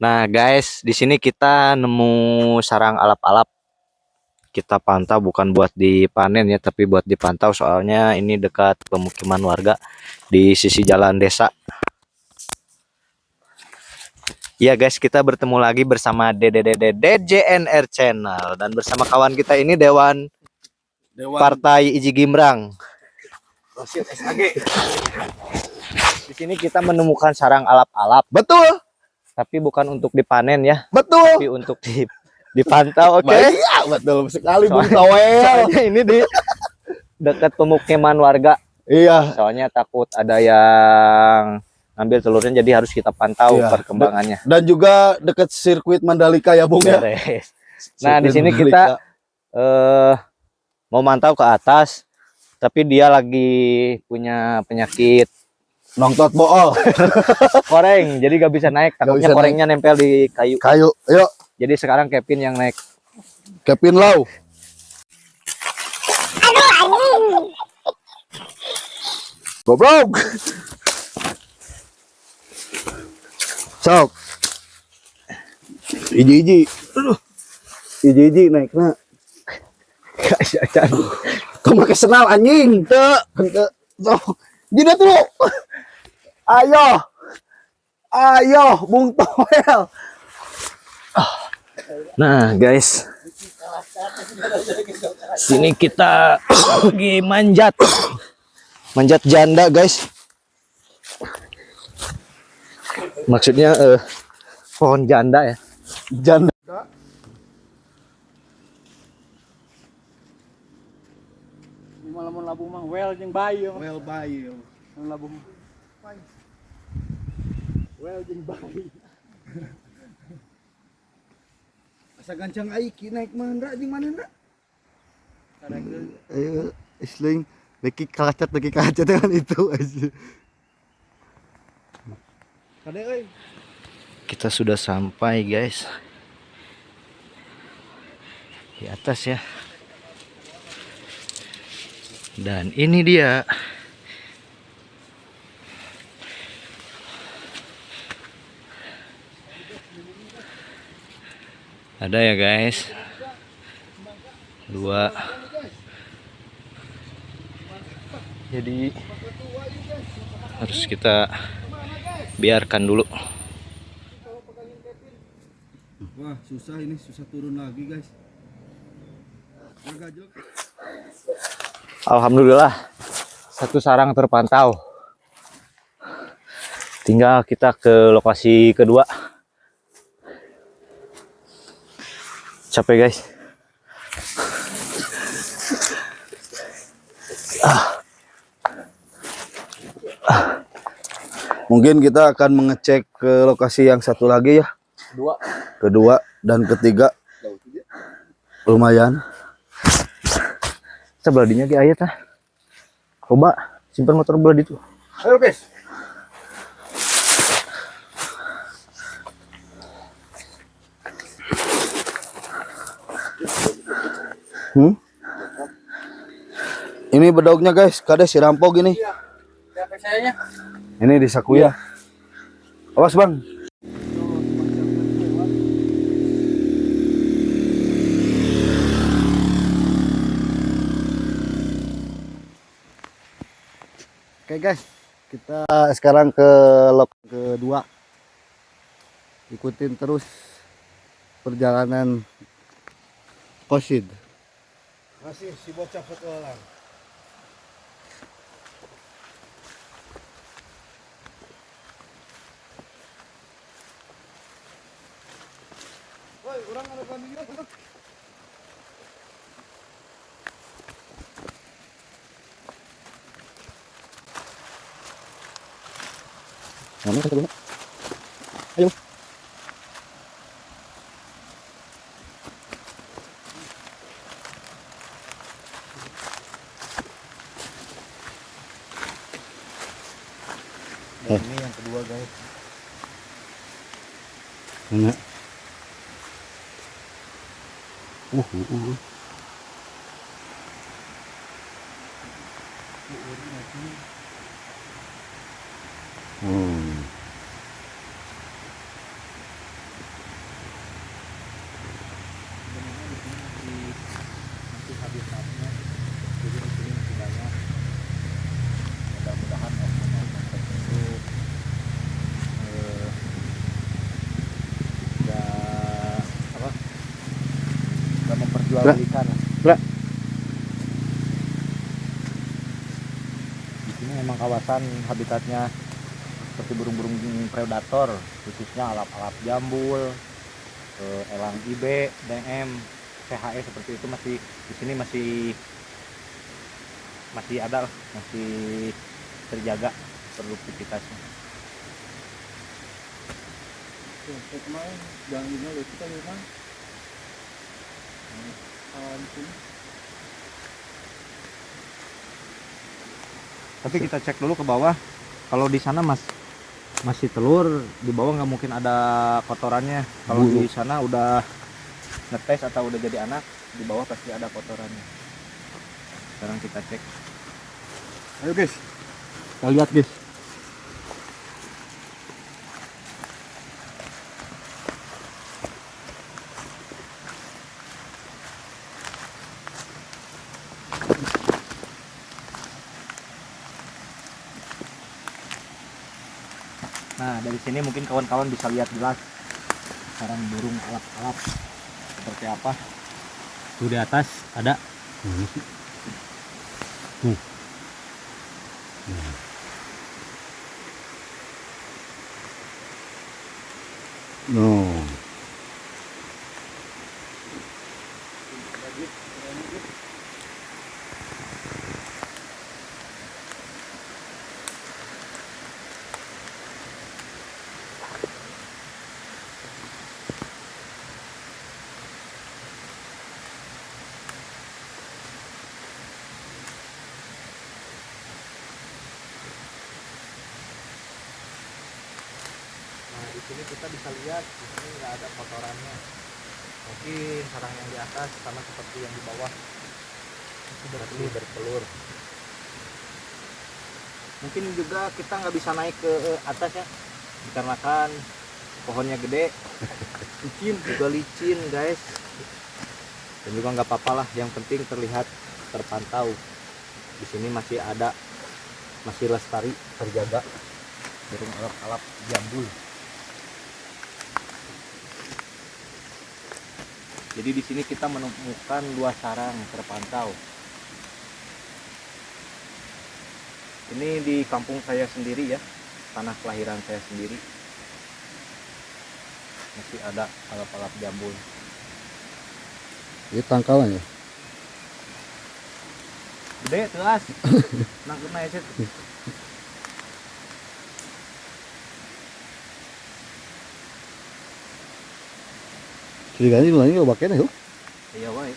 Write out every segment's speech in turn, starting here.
Nah guys, di sini kita nemu sarang alap-alap. Kita pantau bukan buat dipanen ya, tapi buat dipantau soalnya ini dekat pemukiman warga di sisi jalan desa. Ya guys, kita bertemu lagi bersama DDDD DJNR Channel dan bersama kawan kita ini Dewan Partai Iji Gimbrang. Di sini kita menemukan sarang alap-alap. Betul. Tapi bukan untuk dipanen ya. Betul. Tapi untuk dipantau, oke? Okay? Iya, betul sekali Bung Towel. Soalnya ini di dekat pemukiman warga. Iya. Soalnya takut ada yang ngambil telurnya, jadi harus kita pantau iya, perkembangannya. Dan juga dekat sirkuit Mandalika ya, Bung ya. Nah, di sini kita mau mantau ke atas, tapi dia lagi punya penyakit nongtot bool. Koreng, jadi gak bisa naik, takutnya gak bisa korengnya naik. Nempel di kayu. Kayu, yuk. Jadi sekarang Kevin yang naik. Kevin Lau. Aduh, goblok. Sok. Iji-iji. Aduh. Iji-iji naik na. Kamu pakai senal anjing. Teu, teu. Sok. Jidat dulu. Ayo. Ayo, Bung Toel. Nah, guys. Sini kita lagi manjat. Manjat janda, guys. Maksudnya pohon janda ya. Janda. Ini malah mau labu mah well jeung bayi. Well bayi. Labu mah. Well jeung bayi. Asa gancang aiki naik mana jeung mana ndra? Ayo isling lagi kacat kan itu aja. Kade euy. Kita sudah sampai, guys. Di atas ya. Dan ini dia. Ada ya guys, 2. Jadi harus kita biarkan dulu. Wah susah ini, susah turun lagi guys. Alhamdulillah satu sarang terpantau. Tinggal kita ke lokasi kedua. Capek guys. Mungkin kita akan mengecek ke lokasi yang satu lagi ya. Dua. Kedua dan ketiga. Lumayan. Sebelah dinya ge aya tah. Coba simpan motor belah ditu. Ayo guys. Ini bedognya guys, kade si rampok ini. Iya. Ini di saku ya. Awas bang. Oke guys, kita sekarang ke lok kedua. Ikutin terus perjalanan Kosid. Masih si bocah petualang. Woi, orang ada kambingnya. Mana kan Ayo. Ini yang kedua guys. Mana? Perjualbelikan lah. Bra. Di sini memang kawasan habitatnya seperti burung-burung predator, khususnya alap-alap jambul, elang IB, DM, CHE seperti itu masih di sini, masih masih ada lah, masih terjaga produktivitasnya. Tuh, kayak kemarin jalan ini loh kita di mana? Di sini. Tapi kita cek dulu ke bawah. Kalau di sana mas masih telur, di bawah nggak mungkin ada kotorannya. Kalau di sana udah netes atau udah jadi anak, di bawah pasti ada kotorannya. Sekarang kita cek. Ayo guys. Kita lihat, guys. Nah, dari sini mungkin kawan-kawan bisa lihat jelas sarang burung alap-alap seperti apa. Tuh di atas ada. Mana sih? Tuh. No. Nah, di sini kita bisa lihat di sini nggak ada kotorannya. Mungkin sarang yang di atas sama seperti yang di bawah. Masih bertelur. Mungkin juga kita nggak bisa naik ke atas ya, dikarenakan pohonnya gede, licin juga, licin guys. Dan juga nggak apa-apa lah, yang penting terlihat terpantau. Di sini masih ada, masih lestari, terjaga burung alap-alap jambul. Jadi di sini kita menemukan dua sarang terpantau. Ini di kampung saya sendiri ya, tanah kelahiran saya sendiri. Masih ada alap-alap jambul. Ini tangkalan ya? Gede tuh as. Nangkepnya aja. Curiganya mulanya loba keneh yuk. Iya wae.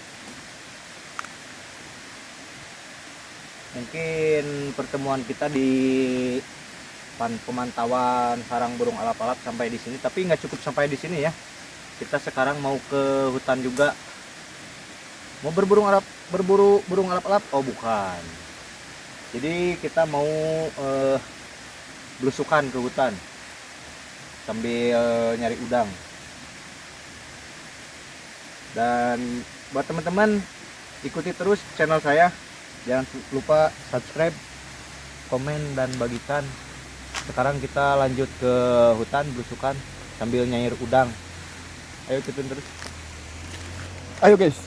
Mungkin pertemuan kita di pemantauan sarang burung alap-alap sampai di sini, tapi nggak cukup sampai di sini ya. Kita sekarang mau ke hutan juga. Mau berburu alap, berburu burung alap-alap? Oh bukan. Jadi kita mau belusukan ke hutan sambil nyari udang. Dan buat teman-teman, ikuti terus channel saya. Jangan lupa subscribe, komen, dan bagikan. Sekarang kita lanjut ke hutan belusukan sambil nyair udang. Ayo ikutin terus. Ayo guys.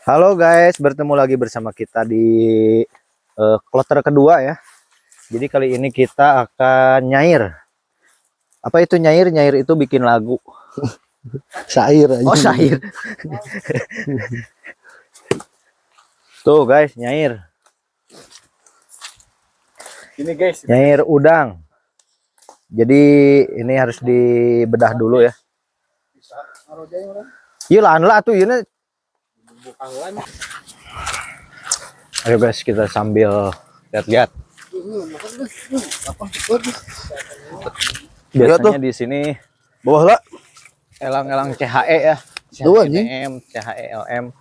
Halo guys, bertemu lagi bersama kita di kloter kedua ya. Jadi kali ini kita akan nyair. Apa itu nyair? Nyair itu bikin lagu. Syair aja. Oh, syair. Tuh guys, nyair. Ini guys. Nyair udang. Jadi ini harus dibedah dulu ya. Iya lah, lah tuh ini. Ayo guys, kita sambil lihat-lihat. Biasanya di sini Bawah lah. Elang-elang CHE ya. Tuh, anjing. CHE, CHE, LM.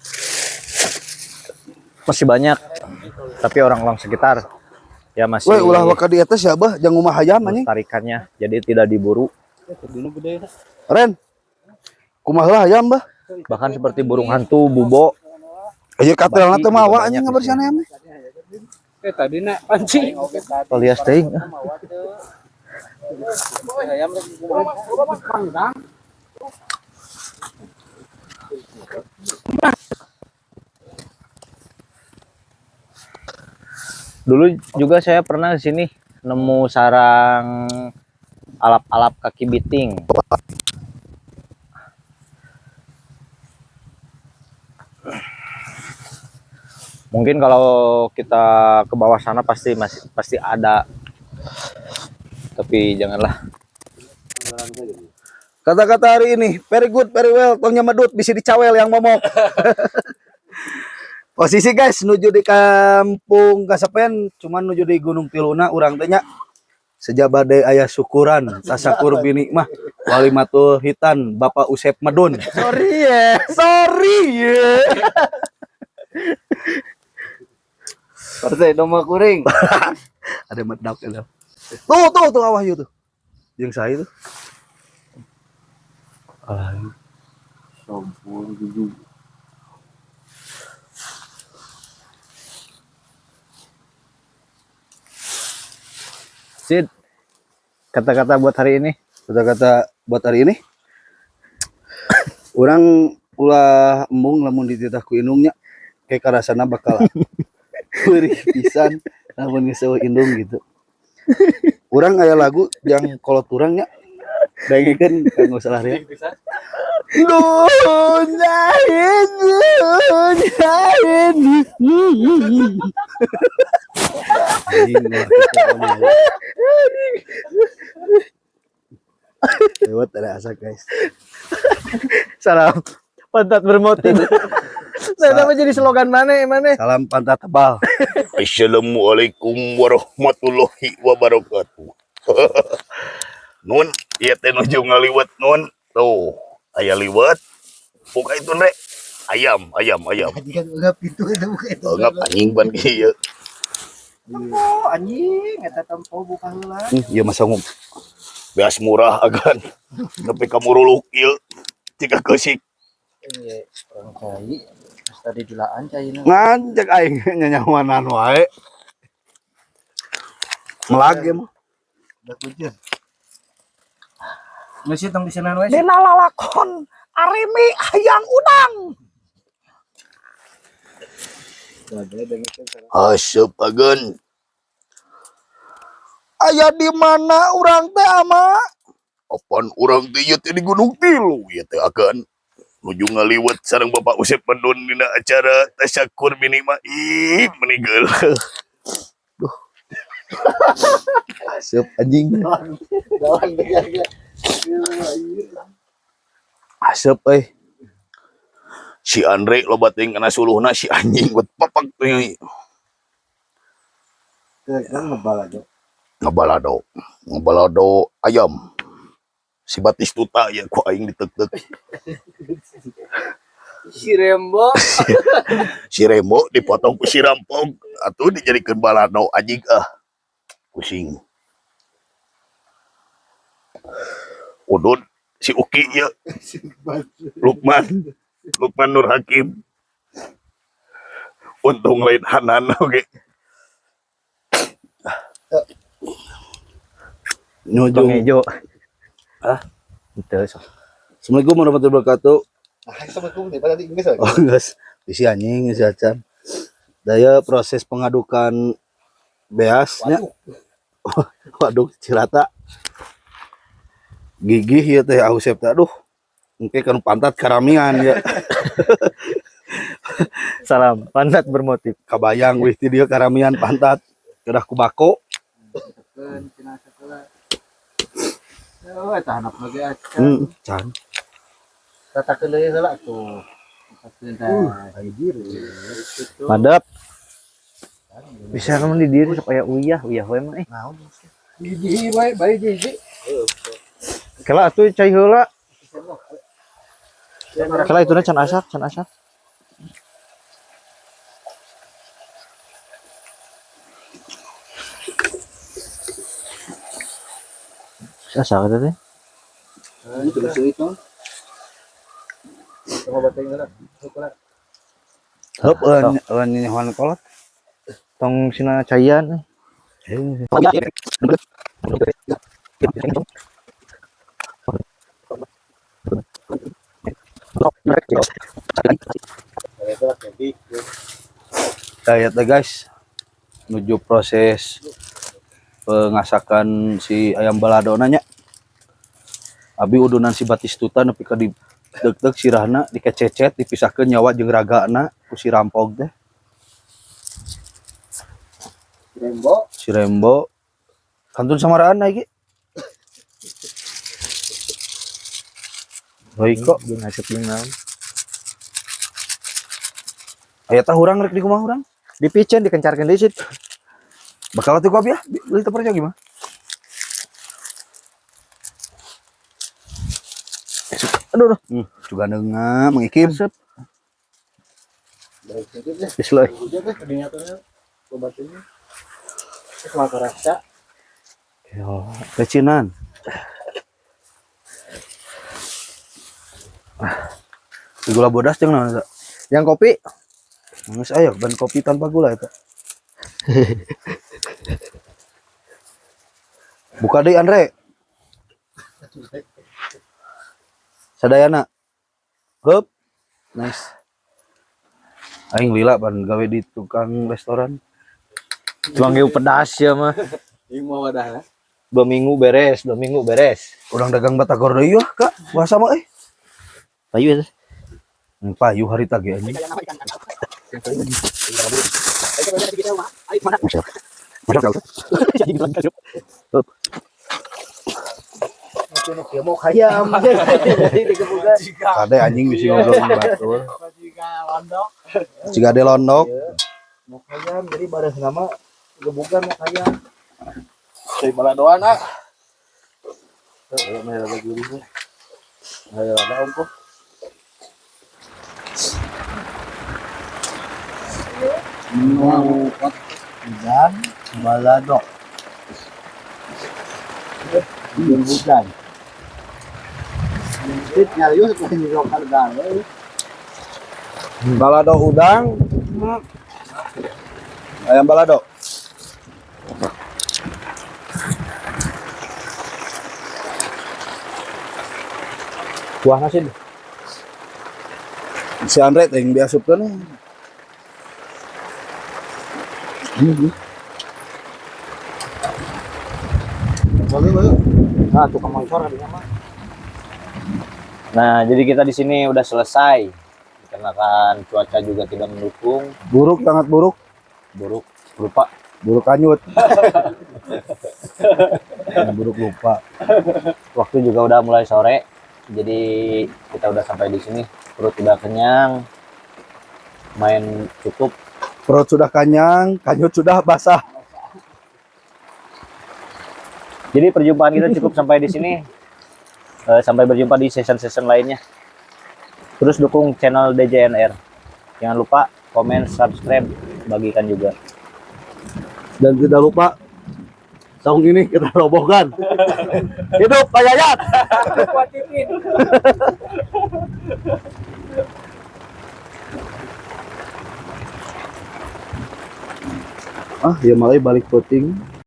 Masih banyak. Tapi orang-orang sekitar ya masih Weh, ulah waka di atas ya, Bah, jangan rumah hayam anjing. melestarikannya. Jadi tidak diburu. Ren. Kumaha lah hayam, Bah? Bahkan seperti burung hantu, bubo. Ayo katelna Baki teh juga mawa banyak anjing di ngabersihan sini. Ayam. Eh, tadi nak pancing. Alias teuing. Ayam lagi kumaha? Dulu juga saya pernah di sini nemu sarang alap-alap kaki biting. Mungkin kalau kita ke bawah sana pasti masih pasti ada. Tapi janganlah. Kata-kata hari ini, very good, very well, tong nyamedut bisa dicawel yang momok. Posisi guys, nuju di kampung Kasepen, cuman nuju di Gunung Tiluna urang teh nya. Sejak badai aya syukuran, tasakur bini mah walimatul hitan Bapak Usep Medun. Sorry ya. Sorry ya. Partai domba kuring. Ada medak itu. Tuh tuh tuh awah tuh. Yang saya tuh. Ah, Sampun tujuh. Sid, kata-kata buat hari ini. Kata-kata buat hari ini. Urang ulah embung lamun dititah ku indungnya kayak karasana bakal perih pisan lamun geus eueuh indung gitu. Urang aya lagu yang kolot urang nya dengekeun kanggo salah ria. Dunya ini, dunya ini. Anjing, ulah kitu mah. Lewat ada asa guys. Salam pantat bermotif. Saya nama jadi slogan mana mana? Salam pantat tebal. Assalamualaikum warahmatullahi wabarakatuh. Nun, ieu teh nuju ngaliwet nun. Tuh, aya liwet. Buka itu rek. Ayam, ayam, ayam. Kan udah pintu itu buka itu. Ngap anjing ban kieu. Tempo anjing, eta tempo buka heula. Ieu mah sanggup. Beas murah agan. Nepi ka muruluk ieu. Jika keusik. Iya, orang cai. Terus tadi julaan caina. Nganjek aing nyanyawanan wae. Melag ya mah. Udah kucir. Geus tong disenan we. Dina lalakon arimi hayang udang. Haseup agan. Aya di mana urang teh ama? Apan urang teh ieu teh di Gunung Tilu ieu teh agan. Nuju ngaliwet sareng Bapak Usep Medun dina acara tasyakur bini mah ih meninggal. Asup anjing. Asup euy. Si Andre loba teuing kana suluhna si anjing buat papak teuing. Kan ngebal aja. Ngabalado, ngabalado ayam. Si Batistuta ya ku aing ditek-tek. Si Rembo. Si Remo dipotong ku si Rampong atuh dijadikeun balado anjing ah. Pusing. Udud si Uki ya. Lukman, Lukman Nur Hakim. Untung lain Hanan oke. Nyujung. Bang Ejo. Hah? Itu so. Assalamualaikum warahmatullahi wabarakatuh. Ah, Assalamualaikum deh, tadi geus. Oh, geus. Bisi anjing geus acan. Daya proses pengadukan beasnya. Waduh, cirata. Gigih ya teh Ausep teh aduh. Engke kan pantat karamian ya. Salam pantat bermotif. Kabayang wih ti dieu karamian pantat. Kedah ku bako. Oh, eta hanap lagi acan. Can. Tatakeun deui heula tuh. Tatakeun tah. Anjir. Madep. Bisa kamu di diri sok aya uyah, uyah we mah eh. Naon? Hiji bae, bae hiji. Kela atuh cai heula. Kela ituna can asak, can asak. Asak eta teh. Terus itu. Heup eueun nyahoan kolot. Tong sina caian. Kayak teh guys, menuju proses pengasakan si ayam balado nanya. Abi udunan si Batistuta nepi ka di deg-deg sirahna dikececet dipisahkeun nyawa jeung ragana ku si rampog teh. Rembo. Si Rembo kantun samaraan iki. Roiko Jeung asup jeung naon. Aya tah urang rek di kumaha urang? Dipicen dikencarkeun deui situ. Bakal atuh ku abi ah, beli teu percaya gimana? Aduh, aduh. Juga neunga mengikim. Asup. Geus leuy. Yo, Pecinan. Gula bodas jeung naon eta? Yang kopi. Geus aya ban kopi tanpa gula eta. Buka deui Andre. Sadayana. Hup. Nice. Aing lila ban gawe di tukang restoran. Tuang pedas ya mah. Ieu mah wadahna. 2 minggu beres, 2 minggu beres. Urang dagang batagor deui yeuh, Kak. Puasa mah euy. Payu ya. Payu harita ge anjing. Mau kaya Kade anjing bisa ngobrol jeung batur. Jika londok. Siga ade londok. Mau kaya jadi bareng nama gebukan mau kaya. Saya baladoan ah. Ayo ada ongkoh. Hujan balado. Hujan. Balado udang. Ayam balado. Kuah nasi. Si Andre teh yang diasupkeun. Nah, tukang motor kadinya mah. Nah, jadi kita di sini udah selesai. Dikarenakan cuaca juga tidak mendukung, Buruk, sangat buruk. buruk lupa. Buruk anyut. Buruk lupa. Waktu juga udah mulai sore. Jadi kita udah sampai di sini. Perut udah kenyang. Main cukup. Perut sudah kenyang, kanyut sudah basah. Jadi perjumpaan kita cukup sampai di sini. Sampai berjumpa di season-season lainnya. Terus dukung channel DJNR. Jangan lupa komen, subscribe, bagikan juga. Dan tidak lupa saung ini kita robohkan. Hidup Pak Yayat. Ah, ya malah balik puting.